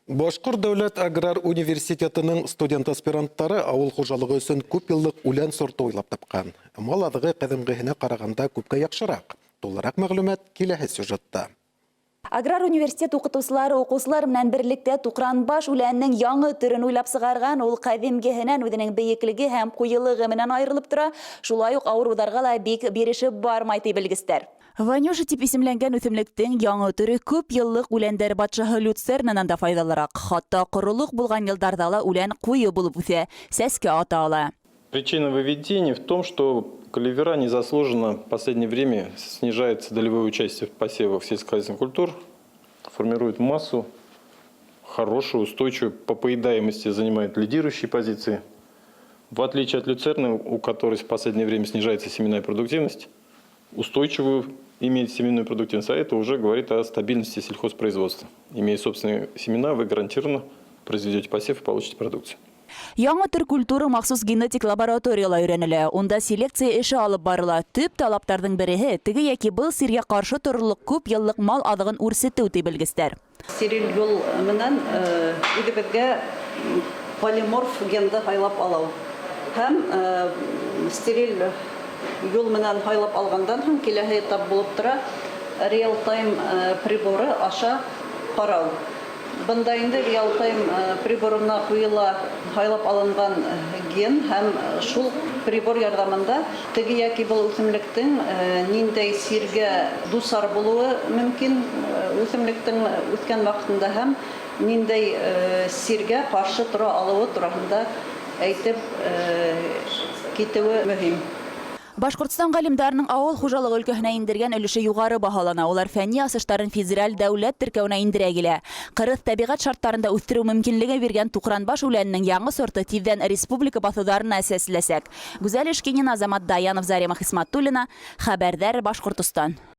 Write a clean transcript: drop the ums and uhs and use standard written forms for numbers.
Башкорт дәүләт аграр университетының студент-аспиранттары авыл хуҗалыгы өчен күп еллык үлән сорты уйлап тапкан. Мал азыгы кадимгеһенә караганда күпкә яхшырак. Тулырак мәгълүмат киләһе сюжетта. Аграр университет укытыусылары укыусылар менән берлектә тукранбаш үләненең яңы төрен уйлап сығарған. Ул ҡәҙимгеһенән үҙенең бейеклеге һәм ҡуйылығы менән айырылып тора. Шулай уҡ ауырыуҙарға ла бик бирешеп бармай, ти белгестәр. Ванюша тип исемләнгән үҫемлектең яңы төрө күп йыллыҡ үләндәр батшаһы люцернанан да файҙалыраҡ. Хатта ҡоролоҡ булған йылдарҙа ла үлән ҡуйы булып үҫә, сәскә ата ала. Причина выведения в том, что клевера незаслуженно в последнее время снижается долевое участие в посевах сельскохозяйственных культур, формирует массу, хорошую, устойчивую, по поедаемости занимает лидирующие позиции. В отличие от люцерны, у которой в последнее время снижается семенная продуктивность, устойчивую имеет семенную продуктивность, а это уже говорит о стабильности сельхозпроизводства. Имея собственные семена, вы гарантированно произведете посев и получите продукцию. Яңы төр культура махсус генетик лабораторияла өйрәнелә. Унда селекция эше алып барыла. Төп талаптарҙың береһе теге йәки был сиргә ҡаршы торорлоҡ күп йыллыҡ мал аҙығын үрсетеү, ти белгестәр. Стериль юл менән үҙебеҙгә полиморф генды һайлап алыу һәм стериль юл менән һайлап алғандан һуң киләһе этап булып тора реал-тайм приборы аша ҡарау. Бында инде реал-тайм приборына ҡуйыла һайлап алынған ген һәм шул прибор ярҙамында теге йәки был үҫемлектең ниндәй сиргә дусар булыуы мөмкин үҫемлектең үҫкән ваҡытында һәм ниндәй сиргә ҡаршы тора алыуы тураһында әйтеп китеүе мөһим. Башҡортостан ғалимдарының ауыл хужалығы өлкәһенә индергән өлөшө юғары баһалана. Улар фәнни асыштарын федераль дәүләт теркәүенә индерә килә. Ҡырыҫ тәбиғәт шарттарында үҫтереү мөмкинлеге биргән туҡранбаш үләненең яңы сорты тиҙҙән республика баҫыуҙарына сәселәсәк. Гүзәл Ишкинина, Азамат Даянов, Зарема Хисматуллина. Хәбәрҙәр, Башҡортостан.